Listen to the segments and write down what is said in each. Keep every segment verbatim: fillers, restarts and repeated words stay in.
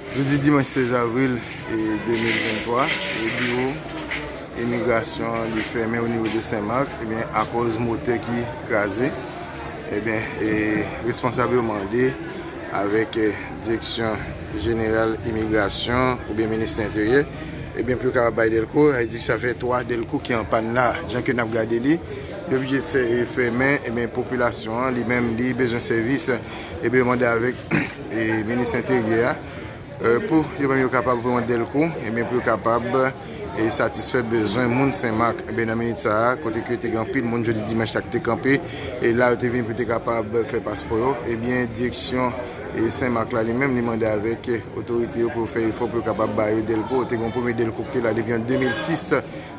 Jodi dimanch sèz avril e de mil venntwa, e biwo imigrasyon an li fèmen o nivo de Senmak, ebyen, akòz motè ki kraze, ebyen, e responsab yo mande avèk, e, Direksyon Jeneral Imigrasyon oubyen Ministè Enteryè, ebyen, pou yo kapab bay dèlko, sa vle di sa fè twa dèlko ki an pàn la. Jan ke n ap gade li, yo oblije fè, e, fèmen, ebyen, popilasyon an, li menm, li bezwen sèvis, ebyen, yo mande avèk, e, Minis Enteryè a, e, pou yo menm yo kapab voye yon dèlko, ebyen, pou yo kapab, e, satisfè bezwen moun Senmak. Ebyen, nan minit sa a, kote ke te gen anpil moun jodi dimanch la ki te kanpe, e la yo te vin pou te kapab fè paspò yo, ebyen, direksyon, e, Senmak la li menm, li mande avèk, e, otorite yo pou yo fè efò pou yo kapab ba yo dèlko. Te gen yon premye dèlko ki te la depi an de mil sis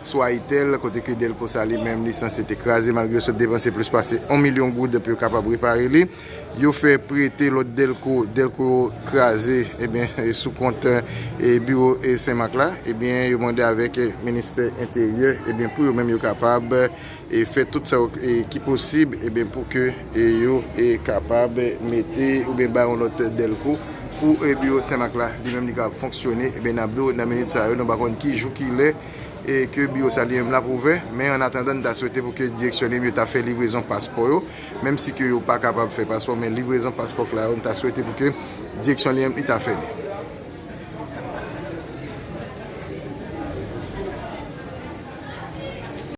sou Ayitel, kote ke dèlko sa li menm li sanse te kraze, malgre yo sot depanse plis pase yon milyon goud pou yo kapab repare li. Yo fè prete lòt dèlko, dèlko kraze, ebyen, e sou kont, e, biwo, e, Senmak la, ebyen, yo mande avèk, e, Ministè Enteryè, ebyen, pou yo menm yo kapab, e, fè tout sa yo, e, ki posib, ebyen, pou ke, e, yo, e, kapab mete oubyen bay yon lòt dèlko pou, e, biwo Senmak la, li menm li kapab fonksyone, ebyen, n ap di w nan minit sa yo, nou pa konn ki jou, ki lè, e ke biwo sa li menm l ap ouvè, men an atandan, n ta swete pou ke direksyon li menm yo ta fè livrezon paspò yo, menm si ke yo pa kapab fè paspò, men livrezon paspò la yo, n ta swete pou ke direksyon li menm li ta fè li.